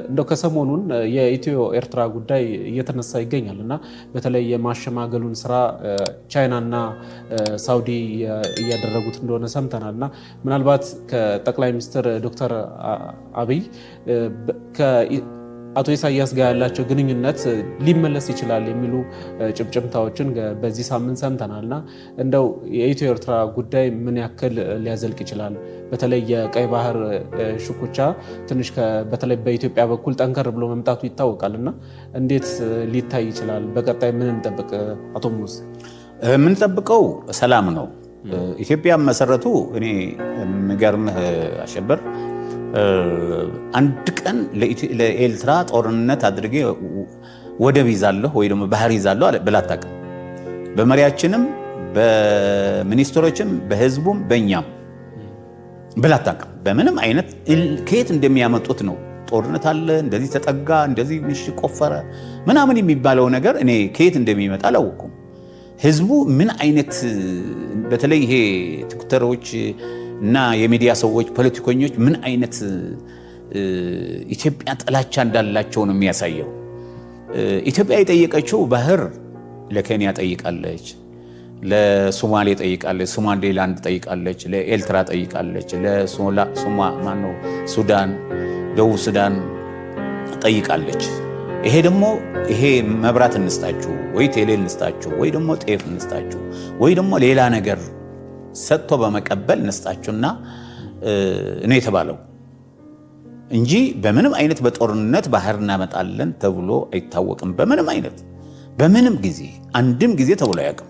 እንደው ከሰሞኑን የኢትዮ ኤርትራ ጉዳይ እየተነሳ ይገኛል እና በተለይ የማሸማገሉን ስራ ቻይናና ሳውዲ እያደረጉት እንደሆነ ሰምተናል። እና ምናልባት ከጠቅላይ ሚኒስትር ዶክተር አብይ አቶ ኢሳያስ ጋር ያላቸው ግንኙነት ሊመለስ ይችላል የሚሉ ጭምጭምታዎችን በዚህ ሳምንት ሰምተናል። እና እንደው የኢትዮ ኤርትራ ጉዳይ ምን ያክል ሊያዘልቅ ይችላል? በተለይ የቀይ ባህር ሽኩቻ ትንሽ በተለይ በኢትዮጵያ በኩል ጠንከር ብሎ መምጣቱ ይታወቃል። እና እንዴት ሊታይ ይችላል? በቀጣይ ምን እንጠብቅ? አቶ ሙሉስ። የምንጠብቀው ሰላም ነው። ኢትዮጵያ መሰረቱ እኔ የሚገርምህ አሸበር፣ አንድ ቀን ለኤርትራ ጦርነት አድርጌ ወደብ ይዛለሁ ወይ ደግሞ ባህር ይዛለሁ ብላ አታውቅም። በመሪያችንም በሚኒስትሮችም በህዝቡም በእኛም ብላ አታውቅም። በምንም አይነት ከየት እንደሚያመጡት ነው። ጦርነት አለ፣ እንደዚህ ተጠጋ፣ እንደዚህ ምሽግ ቆፈረ ምናምን የሚባለው ነገር እኔ ከየት እንደሚመጣ አላወኩም። ህዝቡ ምን አይነት፣ በተለይ ይሄ ቲክቶከሮች እና የሚዲያ ሰዎች፣ ፖለቲከኞች ምን አይነት ኢትዮጵያ ጥላቻ እንዳላቸው ነው የሚያሳየው። ኢትዮጵያ የጠየቀችው ባህር ለኬንያ ጠይቃለች፣ ለሶማሌ ጠይቃለች፣ ሶማሌላንድ ጠይቃለች፣ ለኤርትራ ጠይቃለች፣ ለማነው ሱዳን፣ ደቡብ ሱዳን ጠይቃለች። ይሄ ደግሞ ይሄ መብራት እንስጣችሁ ወይ ቴሌ እንስጣችሁ ወይ ደግሞ ጤፍ እንስጣችሁ ወይ ደግሞ ሌላ ነገር ሰጥቶ በመቀበል እንስጣችሁና ነው የተባለው እንጂ በምንም አይነት በጦርነት ባህር እናመጣለን ተብሎ አይታወቅም። በምንም አይነት፣ በምንም ጊዜ፣ አንድም ጊዜ ተብሎ አያውቅም።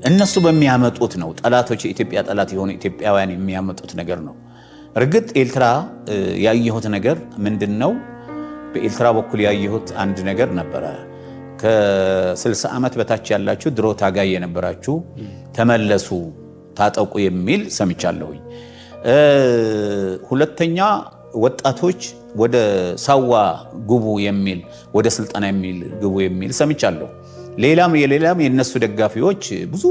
እነሱ በሚያመጡት ነው። ጠላቶች፣ የኢትዮጵያ ጠላት የሆኑ ኢትዮጵያውያን የሚያመጡት ነገር ነው። እርግጥ ኤርትራ ያየሁት ነገር ምንድን ነው? በኤርትራ በኩል ያየሁት አንድ ነገር ነበረ። ከ60 ዓመት በታች ያላችሁ፣ ድሮ ታጋይ የነበራችሁ ተመለሱ፣ ታጠቁ የሚል ሰምቻለሁኝ። ሁለተኛ ወጣቶች ወደ ሳዋ ግቡ የሚል፣ ወደ ስልጠና የሚል ግቡ የሚል ሰምቻለሁ። ሌላም የሌላም የነሱ ደጋፊዎች ብዙ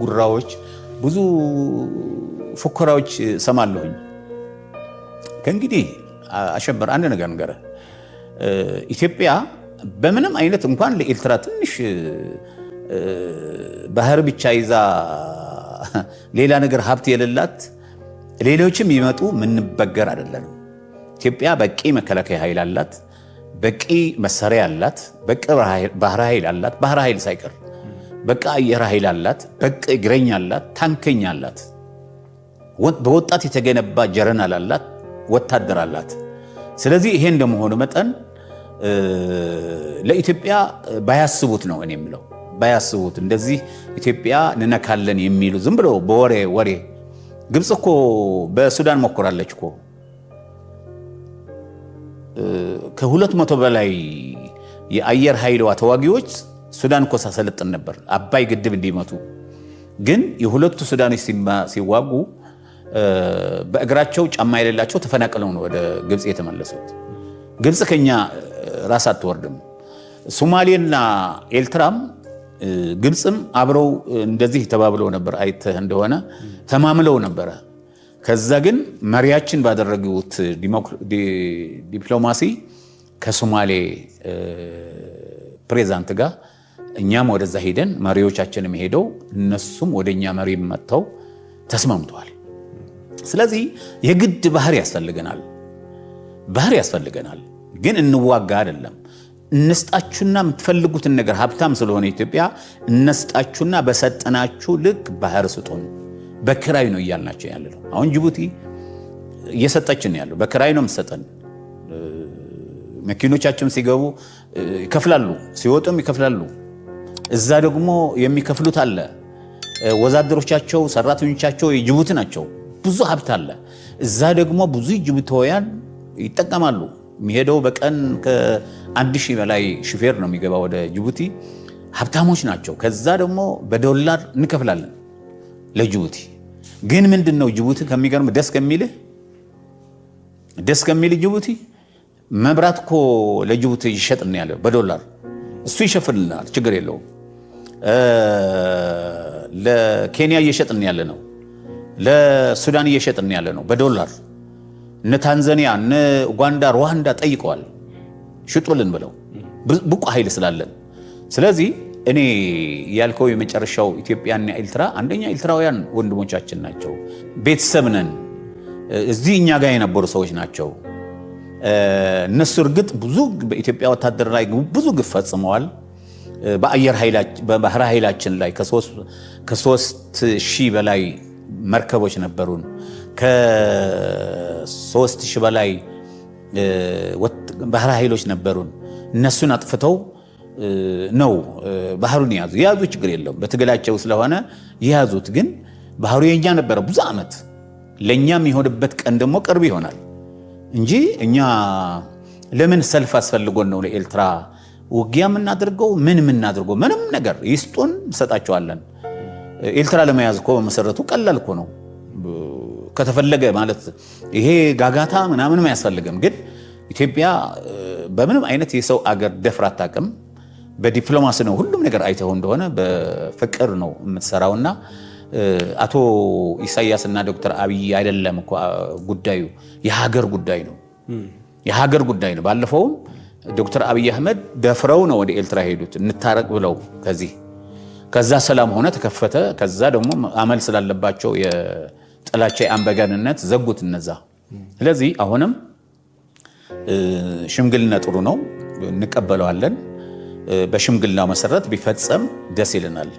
ጉራዎች፣ ብዙ ፉከራዎች ሰማለሁኝ። ከእንግዲህ አሸበር አንድ ነገር ንገረህ፣ ኢትዮጵያ በምንም አይነት እንኳን ለኤርትራ ትንሽ ባህር ብቻ ይዛ ሌላ ነገር ሀብት የሌላት ሌሎችም ይመጡ ምንበገር አይደለንም። ኢትዮጵያ በቂ መከላከያ ኃይል አላት፣ በቂ መሳሪያ አላት፣ በቂ ባህር ኃይል አላት፣ ባህር ኃይል ሳይቀር በቂ አየር ኃይል አላት፣ በቂ እግረኛ አላት፣ ታንከኛ አላት፣ በወጣት የተገነባ ጀረናል አላት፣ ወታደር አላት። ስለዚህ ይሄ እንደመሆኑ መጠን ለኢትዮጵያ ባያስቡት ነው እኔ የምለው፣ ባያስቡት። እንደዚህ ኢትዮጵያ እንነካለን የሚሉ ዝም ብሎ በወሬ ወሬ። ግብፅ እኮ በሱዳን ሞክራለች እኮ። ከ200 በላይ የአየር ኃይልዋ ተዋጊዎች ሱዳን እኮ ሳሰለጥን ነበር አባይ ግድብ እንዲመቱ። ግን የሁለቱ ሱዳኖች ሲዋጉ በእግራቸው ጫማ የሌላቸው ተፈናቅለው ነው ወደ ግብፅ የተመለሱት። ግብፅ ከኛ ራስ አትወርድም። ሶማሌና ኤርትራም ግብፅም አብረው እንደዚህ ተባብለው ነበር። አይተህ እንደሆነ ተማምለው ነበረ። ከዛ ግን መሪያችን ባደረጉት ዲፕሎማሲ ከሶማሌ ፕሬዚዳንት ጋር እኛም ወደዛ ሄደን፣ መሪዎቻችንም ሄደው፣ እነሱም ወደኛ መሪ መጥተው ተስማምተዋል። ስለዚህ የግድ ባህር ያስፈልገናል፣ ባህር ያስፈልገናል። ግን እንዋጋ አይደለም። እንስጣችሁና የምትፈልጉትን ነገር፣ ሀብታም ስለሆነ ኢትዮጵያ፣ እንስጣችሁና በሰጠናችሁ ልክ ባህር ስጡን፣ በክራይ ነው እያልናቸው ያለ ነው። አሁን ጅቡቲ እየሰጠችን ያለው በክራይ ነው የምትሰጠን። መኪኖቻቸውም ሲገቡ ይከፍላሉ፣ ሲወጡም ይከፍላሉ። እዛ ደግሞ የሚከፍሉት አለ። ወዛደሮቻቸው፣ ሰራተኞቻቸው የጅቡቲ ናቸው። ብዙ ሀብት አለ። እዛ ደግሞ ብዙ ጅቡቲውያን ይጠቀማሉ። የሚሄደው በቀን ከ1,000 በላይ ሹፌር ነው የሚገባ ወደ ጅቡቲ። ሀብታሞች ናቸው። ከዛ ደግሞ በዶላር እንከፍላለን ለጅቡቲ። ግን ምንድን ነው ጅቡቲ ከሚገርም ደስ ከሚልህ ጅቡቲ መብራት እኮ ለጅቡቲ ይሸጥን ያለው በዶላር፣ እሱ ይሸፍንልናል፣ ችግር የለውም። ለኬንያ እየሸጥን ያለ ነው፣ ለሱዳን እየሸጥን ያለ ነው በዶላር። እነ ታንዛኒያ፣ እነ ኡጋንዳ፣ ሩዋንዳ ጠይቀዋል ሽጡልን ብለው ብቁ ኃይል ስላለን። ስለዚህ እኔ ያልከው የመጨረሻው ኢትዮጵያና ኤርትራ፣ አንደኛ ኤርትራውያን ወንድሞቻችን ናቸው፣ ቤተሰብ ነን። እዚህ እኛ ጋር የነበሩ ሰዎች ናቸው። እነሱ እርግጥ ብዙ በኢትዮጵያ ወታደር ላይ ብዙ ግፍ ፈጽመዋል። በአየር በባህር ኃይላችን ላይ ከ3,000 በላይ መርከቦች ነበሩን። ከ3,000 በላይ ባህር ኃይሎች ነበሩን። እነሱን አጥፍተው ነው ባህሩን የያዙ። የያዙ ችግር የለውም በትግላቸው ስለሆነ የያዙት። ግን ባህሩ የኛ ነበረ ብዙ ዓመት። ለእኛ የሚሆንበት ቀን ደግሞ ቅርብ ይሆናል እንጂ እኛ ለምን ሰልፍ አስፈልጎን ነው ለኤርትራ ውጊያ የምናደርገው? ምን የምናደርገው? ምንም ነገር ይስጡን እንሰጣቸዋለን። ኤርትራ ለመያዝ እኮ በመሰረቱ ቀላል እኮ ነው ከተፈለገ፣ ማለት ይሄ ጋጋታ ምናምንም አያስፈልግም። ግን ኢትዮጵያ በምንም አይነት የሰው አገር ደፍራ አታውቅም። በዲፕሎማሲ ነው ሁሉም ነገር፣ አይተው እንደሆነ በፍቅር ነው የምትሰራውና አቶ ኢሳያስ እና ዶክተር አብይ አይደለም እኮ ጉዳዩ፣ የሀገር ጉዳይ ነው። የሀገር ጉዳይ ነው። ባለፈውም ዶክተር አብይ አህመድ ደፍረው ነው ወደ ኤርትራ ሄዱት እንታረቅ ብለው። ከዚህ ከዛ ሰላም ሆነ፣ ተከፈተ። ከዛ ደግሞ አመል ስላለባቸው የጥላቻ የአምባገነንነት ዘጉት እነዛ። ስለዚህ አሁንም ሽምግልና ጥሩ ነው፣ እንቀበለዋለን። በሽምግልናው መሰረት ቢፈጸም ደስ ይለናል።